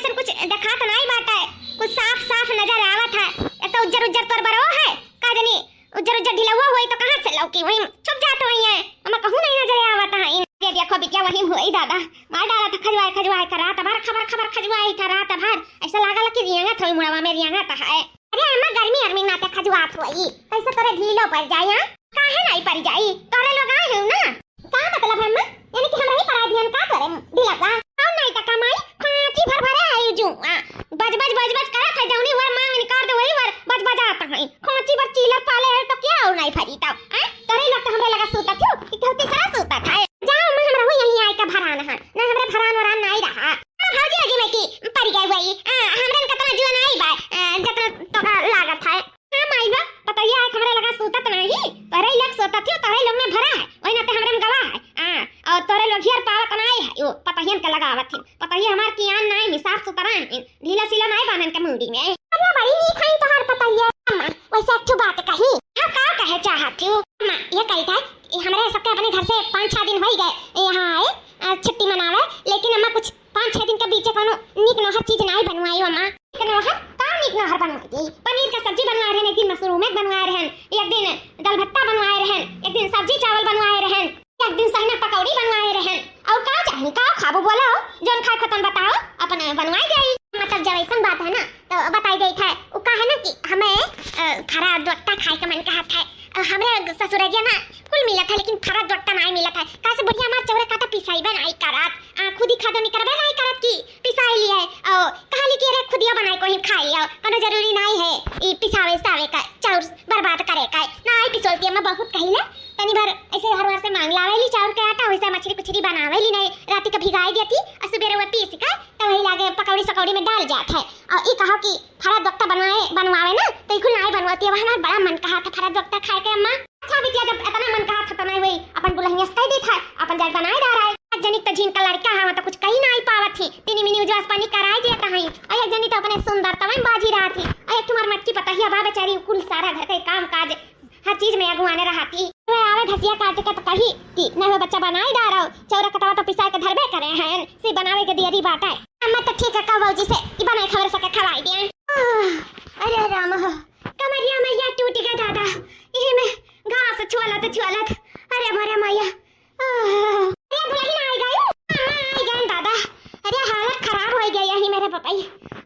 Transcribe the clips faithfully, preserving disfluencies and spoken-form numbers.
अइसन कुछ देखात नाई बाटे, कुछ साफ साफ नजर आवत है। एक तो उज्जर उज्जर तोर बरो है, का जनी उज्जर उज्जर ढिलवा होई तो कहाँ से लौकी, वहीं छुप जात होई है। अम्मा कहूँ नहीं नजर आवत है। ये देखो बिटिया वहीं होई दादा, मार डाला था खजुआए खजुआए का रात भर, खबर खबर खजुआए था रात भर। ऐसा लागल कि रियांगत होई मुड़वा में रियांगत है। अरे अम्मा गर्मी अर्मी नाते खजुआत होई, कैसे तोरे ढीलो पड़ जाए, हाँ? काहे नाई पड़ जाई, तोरे लोग आए हैं ना। का मतलब है अम्मा? यानी कि हमरा ही पराई दिहन का तोरे ढीला बा? और नाई त कमाई, खांची भर भरे आई जुआ। बज बज बज बज करत है, जौनी वर मांग निकाल दे वही वर बज बजात है। खांची भर चीलर पाले है तो क्या और नाई फरी तब? हैं? तोरे लोग तो हमरे लगा सूतत हो कि कहती सरा सूतत है। जाओ अम्मा, हमरा हुई यहीं आए का भरान है। ना हमरे भरान वरान नाई रहा। आ, भौजी अजी में की पड़ गए हुई। आ, हमरन कतना जुआ नाई बा, आ, जतना तोका लागत है। हाँ माई बा, पतोहिया है हमरे लगा सूतत नाही, तोरे लोग सूतत हो, तोरे लोग में भरा है, वही नाते हमरे में गवा है। हाँ, और तोरे लोग हियर पावत नाही है, यो पतोहियन के लगावत है, पतोहिया हमार कियान नाही, निसाफ सुथरा है, ढीला सीला नाही बानन के मूड़ी में। अरे बड़ी नीक है तोहार पतोहिया। अम्मा, वैसे एक ठो बात कही। हाँ, का कहे चाहत हो? अम्मा, ये कही था कि हमरे सबके अपने घर से पाँच छह दिन हो ही गए यहाँ आए, आ, छुट्टी मनावे, लेकिन अम्मा कुछ पाँच छह दिन के बीच कौनो नीक नोहर चीज नाई बनवाई अम्मा। नीक नोहर? का नीक नोहर बनवाई? पनीर का सब्जी बनवाए रहन, एक दिन मशरूम एक बनवाए रहन, एक दिन दाल भत्ता बनवाए रहन, एक दिन सब्जी चावल बनवाए रहन, एक दिन सहना पकौड़ी बनवाए रहन। और का चाही, का खाबो बोला हो, जौन खाए खतन बताओ, अपन बनवाए जाई। मतलब जब ऐसन बात है ना तो बताई जाई था, वो का है ना कि हमें, अ, फरा दोट्टा खाए का मन कहत है। अ, हमरे ससुररिया ना कुल मिलत है, लेकिन फरा दोट्टा नाई मिलत है। काहे से बुढ़िया हमार चौरा काटा पिसाई बनाई करत, आ, खुदी खादो निकरबे नाई करत की पिसाई लिया है। ओ, कहा ली कि अरे खुदिया बनाई कोई खाई लिया, कोनो जरूरी नाई है ई पिसावे सावे का, चाउर बर्बाद करे का। नाई पिसोलती अम्मा बहुत कहिले, तनी भर ऐसे हर बार से मांग लावे ली चाउर के आटा, वैसे मछली कुछली बनावे ली नाई, राती का भिगाई देती, और सुबेरे वो पीस का, तो वही लागे पकौड़ी सकौड़ी में डाल जात है। और ई कहो कि फरा दोक्ता बनवाए, बनवावे ना, तो ई कुल नाई बनवाती। अब हमार बड़ा मन कहा था फरा दोक्ता खाए के अम्मा। अच्छा बिटिया, जब इतना मन कहा था तो नाई वही अपन दुल्हनिया से कह दी था, अपन जाए बनाए डाल रहा है। एक जनी तो झिन का लड़का है, वो तो कुछ कही नाई पावत थी, तिनी मिनी उजवास पानी कराए दिया था। और एक जनी तो अपने सुंदर तवन बाजी रहा थी, और एक तुम्हार मटकी पतोहिया बा बेचारी, कुल सारा घर के काम काज हर चीज में अगुआने रहा थी। वे आवे घसिया काट के तो कही कि नहीं वो बच्चा बनाए डाल रहा, चौरा कटवा तो पिसा के धरबे करे हैं, से बनावे के दियरी बाटे। अम्मा तो ठीक है, कहो भौजी से कि बनाए खबर सके खवाई दिए। आह, अरे राम हो, कमरिया मैया टूट गया दादा, यही में घास छुअलत छुअलत, अरे मोरे मैया। आह, अरे दुल्हन आई गई, अम्मा आई गई दादा, अरे हालत खराब हो गई यही मेरे पपाई।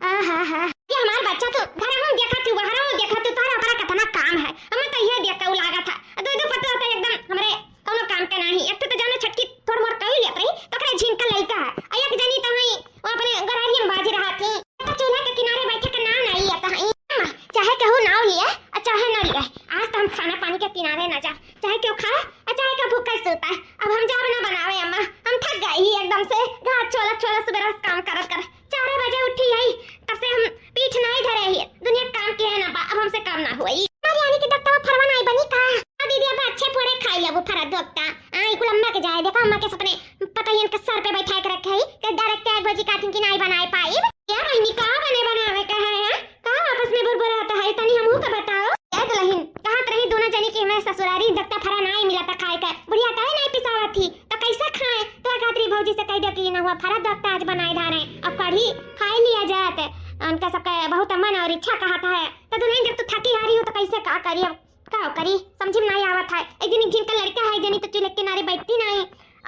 आहा हा, ये हमार बच्चा तो घर में देखा तू, बाहर में देखा तू, तोहरा ओकरा कितना काम है, हमें तो ये देख के उ लागा था, दो दो पतला तो एकदम हमरे कौनो काम के नाही। एक तो, तो जाने छटकी तोड़ मोड़ कई लेत रही, तो ओकरे झिन का लइका है। आ एक जनी तो हई, वो अपने गरारिया में बाजी रहा थी। तो चूल्हा के किनारे बैठे के नाम नहीं लेता है। अम्मा, चाहे केहू नाव लिए, आ चाहे ना लिए, आज तो हम खाना पानी के किनारे ना जा। चाहे केहू खाए, आ चाहे केहू भूखे सोता है। अब हम जाब ना बनावे अम्मा, हम थक गई ही एकदम से। घास छोला, छोला सुबह से काम करत कर चार बजे उठी है, तब से हम पीठ नहीं धरे ही। दुनिया काम के है ना बा, अब हमसे काम ना होई। अरे यानी कि दोक्ता फरवा नाई बनी का? हाँ दीदी, अब अच्छे पूरे खाई लेबू फरा दोक्ता। आई कुल अम्मा के जाए, देखो अम्मा के सपने पतोहियन के सर पे बैठा के रखे ही, कि डायरेक्ट एक बजी काथिन की नाई बनाए पाई। या बहनी का बने बनावे का है, हैं? का आपस में बुरबुरात है, तनी हमहू का बताओ। ए दुल्हन, कहत रही दोनों जनी कि हमें ससुरारी दोक्ता फरा नाई मिला था खाए का, बुढ़िया काहे नाई पिसावत थी, तो कैसे खाए? तो खातिर भौजी से कह दे कि ना हुआ फरा दोक्ता आज बनाए धारे, अब कढ़ी खाए लिया जात। उनका सबका बहुत मन और इच्छा कहत है, तो दुल्हन जब तू थकी हारी हो तो कैसे का करी? अब का करी, समझ में नहीं आवत है। एक दिन एक जिनका लड़का है, एक जनी तो चूल्हे के किनारे बैठती नहीं,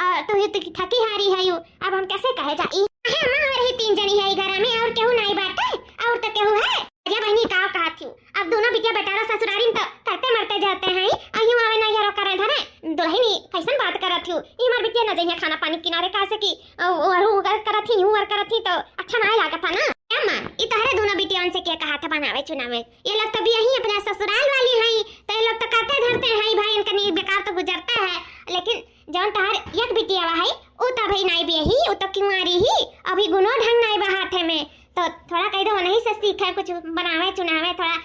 और तू ही तो थकी हारी है यू, अब हम कैसे कहे जाई? अहे अम्मा, हमारे ही तीन जनी है घर में, और केहू नहीं बाटे, और तो केहू है? अरे बहनी, का कहत हूँ, अब दोनों बिटिया बेटारा ससुरारी में तो करते मरते जाते हैं, अहियो आवे ना यारो करे धरे। दुल्हन ही कैसन बात करत हूँ, ये हमार बिटिया न जइया खाना पानी किनारे, काहे से कि, अ, वरू उगर करत ही, यूं वर करत ही तो अच्छा ना लागत है ना। ए अम्मा, ई तोहरे दोनों बिटियन से के कहा था बनावे चुनावे? ये लोग तो भी यही अपने ससुराल वाली हैं, तो ये लोग तो करते धरते हैं भाई, इनका नी बेकार तो गुजरता है, लेकिन जौन तोहर एक बिटिया है, उ तो अभी नाई बियाही, उ तो कुंवारी ही, अभी गुनो ढंग नाई बा हाथे में, तो थोड़ा कह दो, उन्हीं से सीखे कुछ बनावे चुनावे, थोड़ा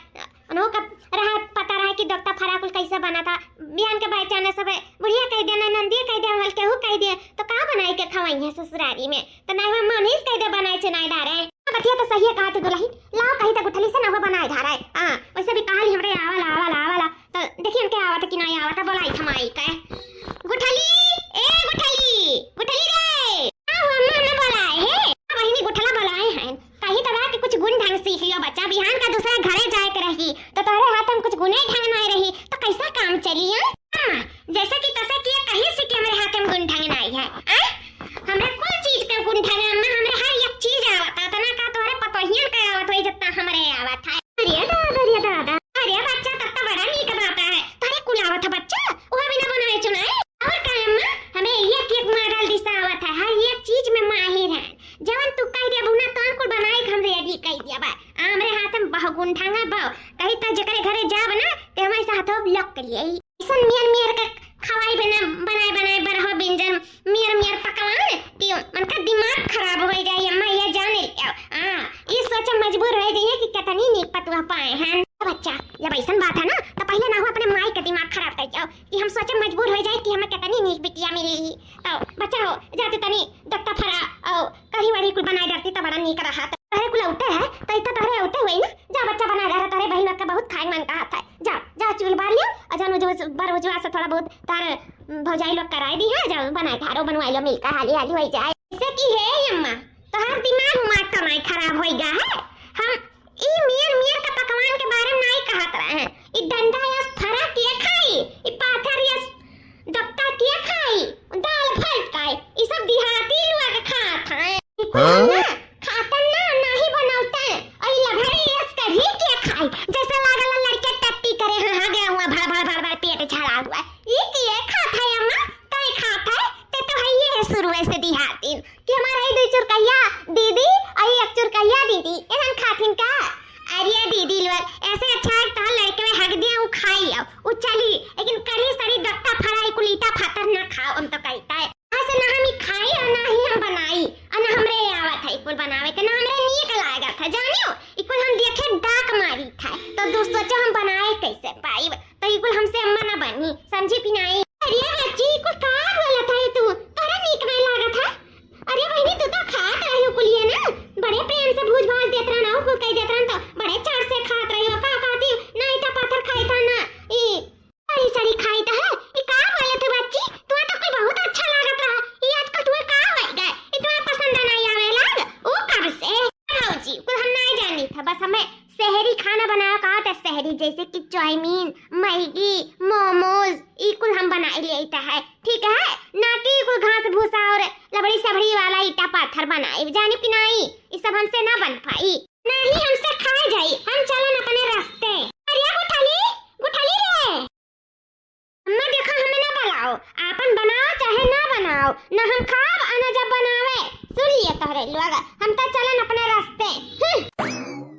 उन्हों का रहा, पता रहा कि दोक्ता फरा कुल कैसे बना था। बिहान के बाई चाने सब बुढ़िया कह देना, नंदिया कह देना, हल केहू कह दे, तो का बनाई के खवाई है ससुरारी में? तो नाई हुआ, मनीष कह दे बनाए चुनाए डारे। हाँ, बतिया तो सही है, कहा तू दुल्हन, लाओ कहीं तो गुठली से ना हुआ बनाए धारा है। हाँ, वैसे भी कहा ली हमरे आवाला, आवाला, आवाला। तो देखिए उनके आवत कि नहीं आवत, बोलाई थमाई के। गुठली, ए गुठली, गुठली रे। हाँ, हुआ अम्मा ने बोलाए है। हाँ, बहिनी गुठला बोलाए हैं। अब हमरे हाथ में बहु गुंठांगा बहु, कहीं तो जेकरे घरे जाब ना, ते हम ऐसा हाथों लॉक कर लिए। ऐसन मियर मियर के खवाई बना, बनाए बनाए बरहो बिंजन, मियर मियर पकवान, कि उनका दिमाग खराब हो जाए, अम्मा ये जाने लियो। हाँ, ये सोच मजबूर हो जाइए कि कितनी नीक पतुआ पाए हैं। बच्चा, जब ऐसन बात है ना, तो पहले ना हो अपने माई का दिमाग खराब कर जाओ, कि हम सोचे मजबूर हो जाए कि हमें कितनी नीक बिटिया मिली। तो बच्चा हो, जाते तनी दत्ता फरा और कढ़ी वढ़ी कुल बनाए डरती तो बड़ा नीक रहा। तो तोहरे कुल औते है, तो इतना तोहरे औते हुई ना, जा बच्चा बनाए डरा, तोहरे बहन लोग का बहुत खाए मन का हाथ है। जा, जा चूल बार लियो, और जान उजवा से, बर उजवा से थोड़ा बहुत तार भौजाई लोग कराए दी है, जा बनाए डारो बनवाए लो मिलकर हाली हाली हो जाए। इससे की है अम्मा, तोहर दिमाग उमाग तो नहीं खराब होइगा है। हम ई मियर मियर का पकवान के बारे में नाई कहत रहे हैं। ई डंडा यस फरा के खाई, ई पाथर यस दत्ता के खाई, दाल भात खाई, ई सब देहाती लोग खात हैं। ई कुल हाँ? ना खातन ना, नाही बनौते हैं। और ई लभरी यस कढ़ी के खाई, जैसे लागल लड़के टट्टी करे, हाँ, हाँ, गया हुआ भड़ भड़ भड़ भड़ पेट झड़ा हुआ। ई के खात है अम्मा? तय खात है, ते तो है ये है शुरू से देहाती। कि हमार है दुई चुरकैया दीदी, आई एक चुरकैया दीदी, एहन खाथिन का? अरे दीदी लोग, ऐसे अच्छा है तोहर लड़के में हक दिया, उ खाई अब, उ चली, लेकिन कढ़ी सड़ी दत्ता फराई कुल ईटा फातर ना खाओ, हम तो कहता है। ऐसे ना हम ई खाई और ना ही हम बनाई, और ना हमरे आवत है कुल बनावे के, ना हमरे नीक लागत है, जानियो, ई कुल हम देखे डाक मारी था, तो दोस्तों जो हम बनाए कैसे पाई? तो ई कुल हमसे अम्मा ना बनी, समझी कि नाई? अरे बच्ची, ई कुल का बोलत है तू? तोरा नीक नाई लागत है? अरे बहिनी, तू तो खात रही हो कुलिए ना, बड़े प्रेम से भूज भाज देत रहन, और कुल कह देत रहन तो बड़े चाट से खात रही हो। का कहती, ना ईटा पाथर खाई था ना ई सड़ी सड़ी खाई था है। ई का बोलत है बच्ची? तू तो कुल बहुत अच्छा लागत रहा, ई आजकल तुम्हें का हो गए? ई तुम्हें पसंद नाई आवे लाग? ओ कब से? भौजी, कुल हम नाई जानी था, बस हमें शहरी खाना बनावे का आवत है, शहरी जैसे कि चाउमीन, मैगी, मोमोज, ई कुल हम बनाए लेइत है, ठीक है? ना कि ई कुल घास भूसा और लबड़ी सबड़ी वाला ईटा पाथर बनाए, जानी कि नाई? ई सब हमसे ना बन पाई। नहीं, हमसे खाए जाई, हम चलन अपने रास्ते। अरे गुठली, गुठली रे। अम्मा देखा, हमें ना बुलाओ, आपन बनाओ चाहे ना बनाओ, ना हम खाब और ना जब बनावे। सुन लिए तोहरे लोग, हम तो चलन अपने रास्ते। हम्म।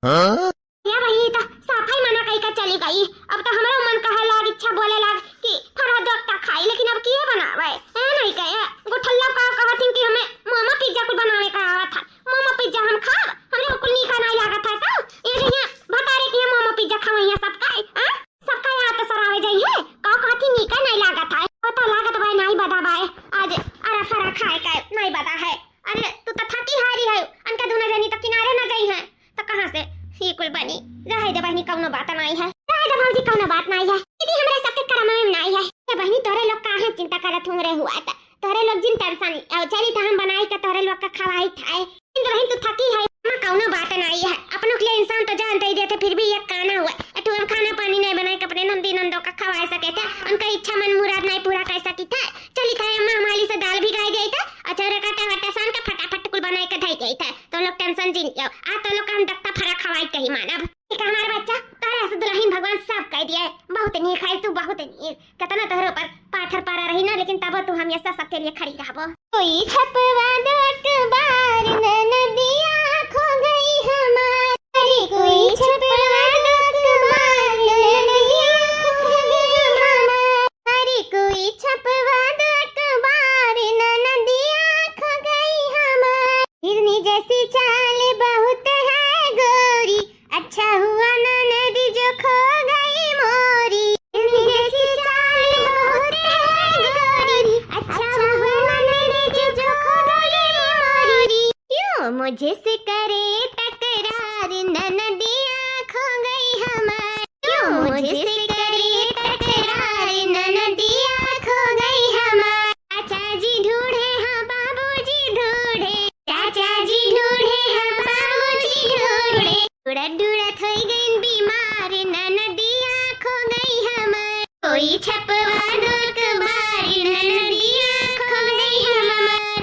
हाँ? या वही तो साफाई मना कई का चली गई। अब तो हमरो मन कहे लाग, इच्छा बोले लाग कि फरा दो का खाई, लेकिन अब किए बनावे? ए नहीं कहे, गुठल्ला का कहथिन कि हमें मोमो पिज्जा कुल बनावे का आवत है। मोमो पिज्जा हम खाब, हमरे कुल नीका नहीं लागत है। तो ये जो यहाँ भतारे की मोमो पिज्जा खावे यहाँ सब का, हाँ? सबका यहाँ तो सरावे जाई है, का कहती नीका नहीं लागत है। पता लागत बाय नहीं बदा बाय, आज अरा फरा खाए का नहीं बदा है। अरे तू तो थकी हारी है, अनका दूना जनी तो किनारे न गई है, तो कहाँ से ही कुल बनी? रहे दे बहनी, कौनो बात नहीं है, रहे दे भौजी, कौनो बात नहीं है। दीदी हमरे सबके करम में नहीं है। ये बहनी तोरे लोग काहे चिंता करत हुए रे हुआ था? तोहरे लोग जिन टेंशन, अब चली तो हम बनाई के तोहरे लोग का खवाई खाए। लेकिन बहिन तू थकी है, हम कौनो बात नहीं है, अपनों के लिए इंसान तो जान दे देते, फिर भी ये काना हुआ। अ तू हम खाना पानी नहीं बनाए के अपने नंदी नंदों का खवाए सके थे, उनका इच्छा मन मुराद नहीं पूरा कर सकी थे। चली था अम्मा हमारी से दाल भिगाई दे थे, और चौरे काटा वाटा सान के फटाफट कुल बनाए के धई दे थे। तो लोग टेंशन जिन लो, आ तो लोग का हम दत्ता फरा खवाई कही मानब। ठीक है हमारे बच्चा, तोहरे से दुल्हन भगवान सब कह दिए, बहुत नीक है तू, बहुत नीक। कितना तोहरे ऊपर पाथर पारा रही ना, लेकिन तब तू हमेशा सबके लिए खड़ी रहबो। कोई छपवा दो अखबार, ननदिया खो गई हमार। अरे कोई छपवा दो अखबार, ननदिया खो गई हमार। अरे कोई छपवा दो अखबार, ननदिया खो गई हमार। हिरनी जैसी चाल बहुत है गोरी, अच्छा हुआ ननद जो खो गई मोरी। हिरनी जैसी चाल बहुत है गोरी, अच्छा हुआ ननद जो खो गई मोरी। क्यों मुझसे करे तकरार, ननदिया खो गई हमार। क्यों मुझसे करे तकरार, ननदिया खो गई हमार। चाचा जी ढूंढे हाँ बाबूजी ढूंढे, चाचा जी ढूंढे हाँ बाबूजी ढूंढे। ढूंढत ढूंढत हो गई बीमार, ननदिया खो गई हमार। कोई छपवा दो अखबार, ननदिया खो गई हमार।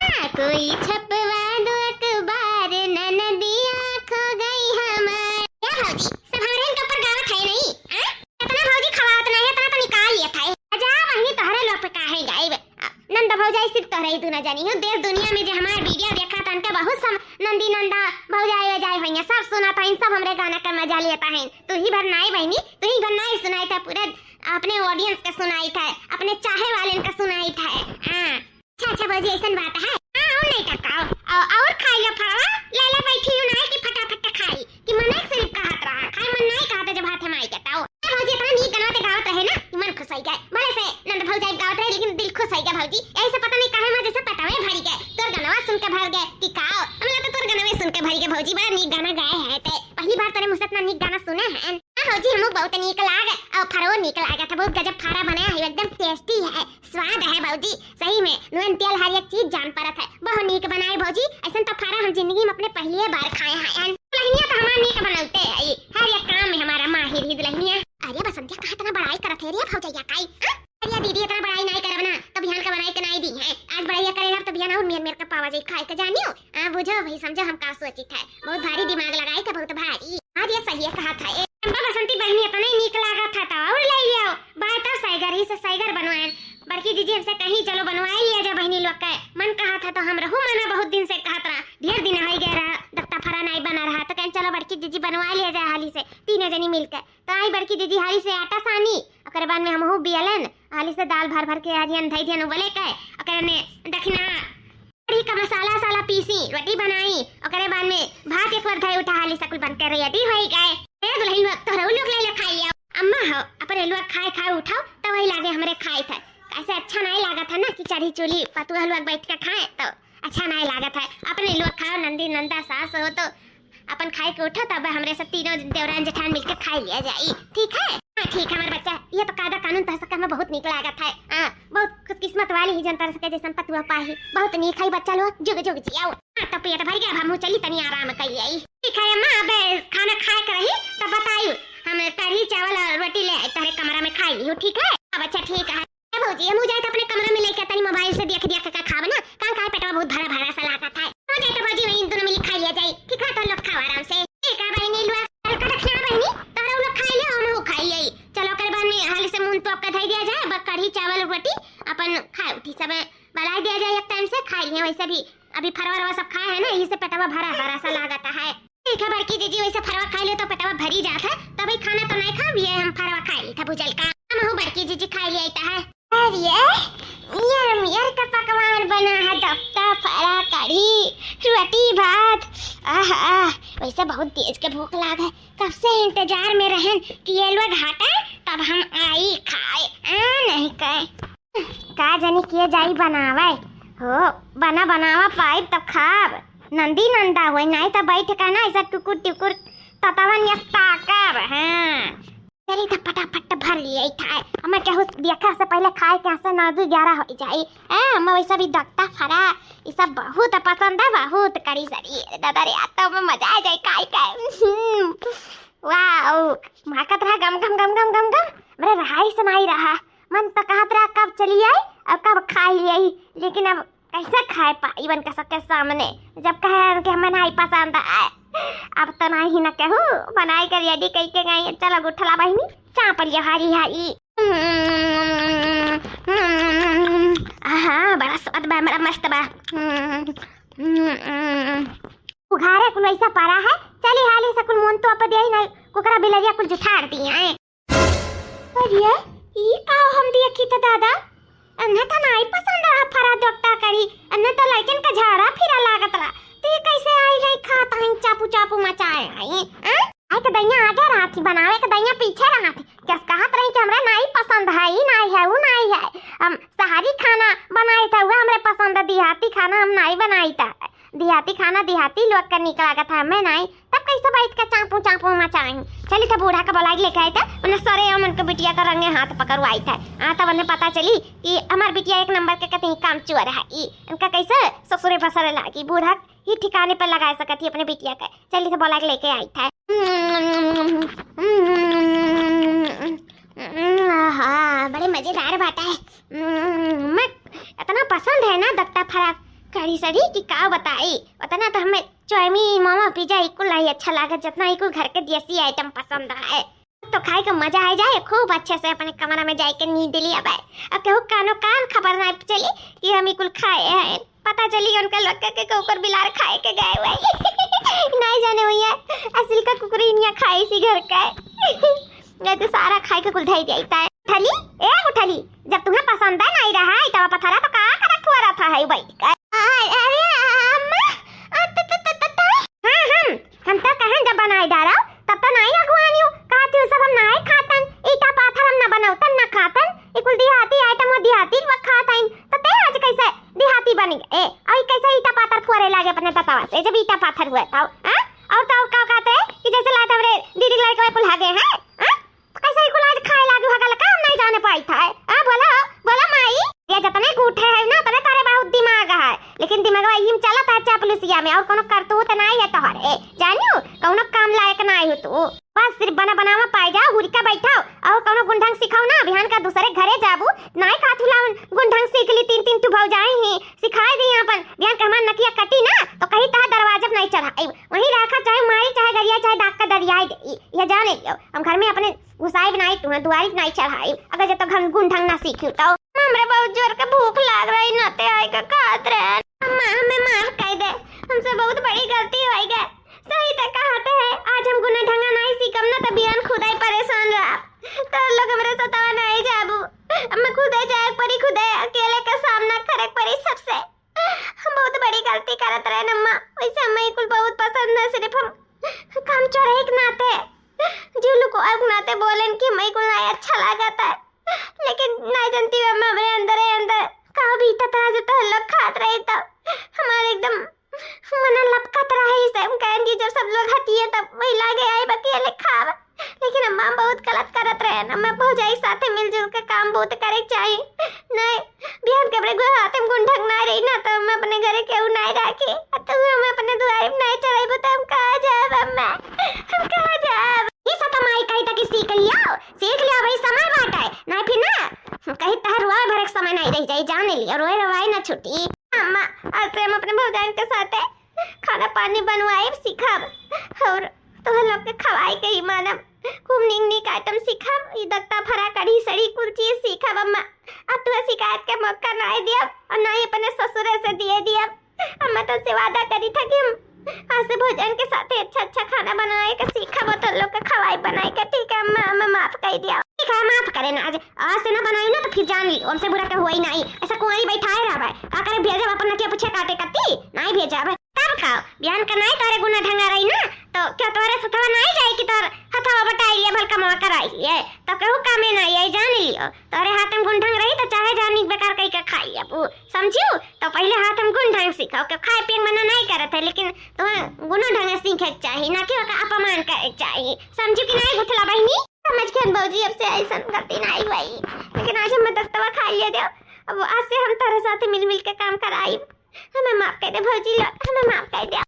हाँ, कोई छपवा दो अखबार, ननदिया खो गई हमार। क्या भौजी, सब हमरे के ऊपर गावत है नहीं, हाँ? दी नंदा, भौजाई वजाई होइया, सब सुनत हइन, सब हमरे गाना का मजा लेत हइन। तू ही भर नाई बहिनी, तू ही भर नाई सुनाइत है, पूरे अपने audience का सुनाइत है, अपने चाहे वालेन का सुनाइत है। हाँ। अच्छा, अच्छा भौजी, ऐसन बात है। हाँ, और नहीं तो का। औ-, और खाई लो फरवा, ले ले बैठी हूँ नाई कि फटाफट खाई, कि मन एक सिर्फ कहत रहा, खाए मन नहीं कहत जब हाथे माई के ताओ। ए भौजी, इतना नीक गनवा ते गावत रहे ना, कि मन खुश होई गए। भले से नंद भौजाई गावत रहे, लेकिन दिल खुश होई गए भौजी। ऐसे पता नहीं काहे में जैसे पेटवे भरी गए, तोर गनवा सुन के भर गए कि का। हमला तो तोर गनवे सुन के भरी गए भौजी, बड़ा नीक गाना गाए है ते। पहली बार तोरे मुँह से इतना नीक गाना सुने हैं। हाँ भौजी, हमू बहुत नीक लाग, और फरवो नीक लागत है, बहुत गजब फरा बनाया है, एकदम tasty है। स्वाद है भौजी, सही में, नून तेल हर एक चीज जान परत है। बहुत नीक बनाए भौजी, ऐसन तो फरा हम जिंदगी में अपने पहली बार खाए हैं। दुल्हनिया तो हमार नीक बनौते है, हर एक काम में हमारा माहिर ही दुल्हनिया। अरे बसंतिया, कहाँ इतना बड़ाई करत है रे भौजैया काई? हाँ? अरे दीदी, इतना बड़ाई नहीं करब ना, तो बिहान का बनाई के नहीं दी है। आज बड़ाई करे रह, तो बिहान और मेर मेर का पावा जाई खाए के जानियो। हाँ, बुझो भाई, समझो हम का सोचित है। बहुत भारी दिमाग लगाई था, बहुत भारी। हाँ, ये सही है, कहा था। ए, अम्मा बसंती बहनी, इतना ही नीक लागा था, तो और ले लियो। बाय तो सैगर ही से सैगर बनवाएन। बड़की जीजी हमसे कहीं, "चलो बनवाए लिया जा बहनी लोग के।" मन कहा था तो हम रहू मना, बहुत दिन से कहत रहा, ढेर दिन हो गया रहा, दत्ता फरा नहीं बना रहा, तो कहें, "चलो बड़की जीजी बनवाए लिया जाए हाली से, तीनों जनी मिलके।" तो आई बड़की जीजी हाली से आटा सानी, ओकरे बाद में हमहू बियलन, हाली से दाल भर भर के आजियन धई दियन उबले के, ओकरे में दखिना कढ़ी का मसाला साला पीसी, रोटी बनाई, ओकरे बाद में भात एक बार धई उठा, हाली से कुल बन के ready होई गए। ए दुल्हन लोग, तोहरा लोग ले ले खाई लिया। अम्मा हो, अपने लोग खाए खाए उठाओ, तो वही लागे हमरे खाए थे। कैसे अच्छा नहीं लागत है ना कि चढ़ी चूल्ही पतुआ लोग बैठ के खाए, तो अच्छा नहीं लागत है। अपने लोग खाओ, नंदी नंदा सास हो तो अपन खाए के उठो, तब हमरे सब तीनों देवरान जेठान मिलके खाई लिया जाई, ठीक है? हाँ, ठीक है हमार बच्चा, ये तो कायदा कानून तोहसे कहमा बहुत नीक लागत है। हाँ, बहुत खुशकिस्मत वाली ही जनता सके जैसन पतुआ पाही। बहुत नीक है बच्चा लोग, जुग जुग जियाओ। हाँ, तो पेट भर गया, अब हमहू चली तनी आराम कर आई। ठीक है अम्मा, अब खाना खाए के रही तो बताई, हम कढ़ी चावल और रोटी ले आई तोहरे कमरा में खाई लियो, ठीक है? अब अच्छा ठीक है। ए भौजी, हमहू जाइत अपने कमरा में लेके तनी mobile से देख देख के खाब ना, कान का पेटवा बहुत भरा भरा सा लागत है। हमहू जाइत भौजी, वहीं दोनों मिली खा लिया जाई। ठीक है, तो लोग खाओ आराम से। ठीक है बहनी, लुआ हल्का रखिया बहनी, तोहरा लोग खाई ले, हमहू खाई ले। चलो, ओकर बाद में हाली से मुंह तोप के धई दिया जाए, बस कढ़ी चावल रोटी अपन खाए उठी सब, बलाई दिया जाए एक time से खाई लिए। वैसे भी अभी फरवा रवा सब खाए है ना, यही से पेटवा भरा भरा सा लागत है। ठीक है बड़की जीजी, वैसे फरवा खाई ले तो पेटवा भरी जात है, तभी खाना तो नहीं खाब, ये हम फरवा खाई ली था भुजल का। हमहू बड़की जीजी खाई ले आइत है। अरे, यार, यार का पकवान बना है, दफ्ता, फरा, कढ़ी, रोटी, भात। आह, आह, वैसे बहुत तेज के भूख लाग है। कब से इंतजार में रहन कि ये लोग हटे, तब हम आई खाए। आ, नहीं कहे। का जानी के जाई बनावे। हो, बना बनावा पाइब तब खाब। नंदी नंदा होई, नहीं तो बैठ के ना ऐसा टुकुर टुकुर ततवन या ताकब। हाँ। चली त फटाफट भर लिए था। हमें केहू देखा से पहले खाए के से नौ दू ग्यारह हो जाई। ए, हमें वैसे भी दफ्ता फरा, ये सब बहुत पसंद है, बहुत करी सरी। दादा रे, आज तो हमें मजा आ जाए खाए के। हम्म, वाओ, महकत रहा गम गम गम गम गम गम। मेरे रहाई से नहीं रहा, मन तो कहत रहा कब चली आई और कब खाई आई, लेकिन अब कैसे खाए पाई इवन का सबके सामने, जब कहे कि हमें नहीं पसंद आए। अब तो नहीं न कहू, बनाई के ready कई के गई। चलो गुठला बहिनी, चाप लियो हारी हारी। आहा, बड़ा स्वाद बा, बड़ा मस्त बा। उघारे कुल वैसा पड़ा है, चली हाली से कुल मुंह तोप दे, नहीं कुकरा बिलरिया कुल जुठार दी हैं। अरे, ई का हम देखी त दादा? अन्हे त नाई पसंद रहा फरा दोक्ता करी, अन्हे त लड़कन का झाड़ा फिरा लागत रहा। तू कैसे आई रही खात हई चापू चापू मचाए हई, हैं? आई के दैया आगे रहा थी, बनावे के दैया पीछे रहा थी। कस कहत रही कि हमरा नाई पसंद है, ई नाई है, ऊ नाई है। हम शहरी खाना बनाई था, वह हमरे पसंद है, देहाती खाना हम नाई बनाई था। देहाती खाना देहाती लोग का नीक लागत है, हमें नाई। तब कैसे बैठ के चापू चापू मचाई? चली तो बूढ़ा का बुलाई लेके आई था, उन्हें सरे हम उनके बिटिया का रंगे हाथ पकड़वाई था। आ, तब उन्हें पता चली कि हमार बिटिया एक नंबर के कतई कामचोर है। ई इनका कैसे ससुरे फसरे लागी, बूढ़ा ही ठिकाने पर लगा सकती अपने बिटिया का। चली तो बुला के लेके आई था। आहा, बड़े मजेदार बात है। मैं इतना पसंद है ना दक्ता फरा कढ़ी सड़ी कि का बताई। उतना तो हमें चौमी, मोमो, पिज्जा इकुल नहीं अच्छा लागत, जितना इकुल घर के देसी item पसंद है। तो खाए का मजा आ जाए, खूब अच्छे से अपने कमरा में जाए के नींद लिया बाय। अब केहू कानो कान खबर ना चली कि हम इकुल खाए हैं। पता चली उनका लड़का के कुकुर बिलार खाए के गए हुए। नहीं जाने भैया, असल का कुकुर इनिया खाई सी घर का है। नहीं तो सारा खाए के कुल धई जाता है। उठली, ए उठली, जब तुम्हें पसंद है नहीं रहा है, तब पथरा तो का करत हुआ रहता है बैठ कर? अरे अम्मा, अ, त, त, त, त, त। हाँ, हम, हम तो कहें जब बनाए डारा, तब तो नहीं अगुआनी हो। कहती हो सब हम नहीं खातन, ईटा पाथर हम ना बनौतन, ना खातन। ई कुल देहाती item हो, देहाती लोग खातन। तो ते आज कैसे देहाती बन गए? ए, और कैसे ईटा पाथर फुअरे लागे अपने बतावा से, जब ईटा पाथर हुआ था, हाँ? और तो और का कहते हैं कि जैसे लात हमरे दीदी के लड़के कुल हागे हैं, हाँ? कैसे ही कुल आज खाए लागी भगल का, हम नहीं जाने पाई था। आ, बोला, बोला माई। ये जतने गूठे है ना, उतने तारे बहुत दिमाग है, लेकिन दिमागवा यही में चलत है चापलूसिया में, और कोनो करतूत नहीं है तोहरे, जानियो, कौनो काम लायक नहीं हो तू। बस सिर्फ बना बनावा पाई जाओ, हुरिका बैठाओ, और कौनो गुण ढंग सिखाओ ना, बिहान का दूसरे घरे जाबू, नहीं खात हुलावन, गुण ढंग सीख ली, तीन तीन ठू भौजाई ही, सिखाए दी अपन, बिहान का हमार नकिया कटी ना, तो कहीं तहा दरवाजा पे नहीं चढ़ाई, वहीं रखा, चाहे मारी, चाहे गरिया, चाहे डाक का दरियाई दे, ये जाने लियो, हम घर में अपने घुसाई बनाई तुम्हें दुआरी नाई चढ़ाई, अगर जब तक हम गुण ढंग ना सीखी तो। हमरे बहुत जोर के भूख लाग रही, नाते आई के खात रहे। अम्मा, हमें माफ कर दे, हमसे बहुत बड़ी गलती हो गई। सही तो कहते हैं, आज हम गुण ढंग नहीं सीखम ना, तो बिहान खुदाई परेशान रहा। तो लोग हमरे सतावा नहीं जाबू, हमें खुदे जाए पड़ी, खुदे अकेले का सामना करे पड़ी सबसे। हम बहुत बड़ी गलती करत रहे अम्मा, वैसे हमें कुल बहुत पसंद है, सिर्फ हम काम चोरही के नाते, जीव लुकोए के नाते बोलेन कि हमें कुल नहीं अच्छा लागत है, लेकिन नहीं जानती हूँ मैं, हमरे अंदर ही अंदर का बीतत रहा, जो तो लोग खात रहे तो हमारे एकदम मन लपकत रहे, इसे हम कहें कि जब सब लोग हटिए तब वही लागे आए बकिया ले खाब। लेकिन अम्मा, हम बहुत गलत करत रहे ना, मैं भौजाई साथे मिलजुल के काम बहुत करे के चाही। नहीं, बिहान के बड़े गुआ हाथे में गुण ढंग ना रही ना, तो मैं अपने घरे केहू नहीं राखी। अब तो हम अपने दुआरे में नहीं चढ़ेबो, तो हम कहाँ जाब अम्मा? हम कहाँ जाब? ये सत माई कही था कि सीख लियो, सीख लियो, अभी समय बाटे, नहीं फिर ना कहीं तहर रोए भरे के समय नहीं रह जाई, जाने लियो, रोए रोवाई ना छूटी। अम्मा, आज से हम अपने भौजाइन के साथे खाना पानी बनवाए सीखब और तोहर लोग के खवाए के ही मानब। खूब नीक नीक item सीखब, ई दत्ता फरा कढ़ी सड़ी कुल चीज सीखब अम्मा। अब तुहे शिकायत के मौका नाई दियब और ना ही अपने ससुरे से दिए दियब। अम्मा तो से वादा करी था कि हम आज से भौजाइन के साथे अच्छा अच्छा खाना बनाए के सीखब और तोहर लोग के खवाए बनाए के। ठीक है अम्मा, हमें माफ कर दिया। ठीक है, माफ करे ना, आज, आज से ना बनाई ना तो फिर जान ली, हमसे बुरा के हुआ ही नहीं। ऐसा कुंवारी बैठाए रहबे, का करे भेजब अपन नकिया पुछे काटे कती, नहीं भेजब। तब का, बिहान का नहीं तोरे गुना ढंगा रही ना, तो क्या तोरे सथवा नहीं जाए कि तोर हथवा बटाई लिए, भल कमवा कराई लिए, तो केहू कामे नहीं आई, जान लियो। तोरे हाथ में गुण ढंग रही तो चाहे जानी बेकार कही के खाई अब, समझियो? तो पहले हाथ में गुण ढंग सीखो, के खाए पिए के मना नहीं करत है, लेकिन तुम्हें गुण ढंग सीखे के चाही, ना कि ओका अपमान करे के चाही, समझियो कि नहीं गुठला बहिनी? समझ के भौजी, अब से ऐसन गलती नहीं हुई, लेकिन आज हम दस्तवा खा लिए दो। अब आज से हम तोरे साथ मिल मिल के काम कराई। हमें माफ कर दे भौजी लोग, हमें माफ कर दे।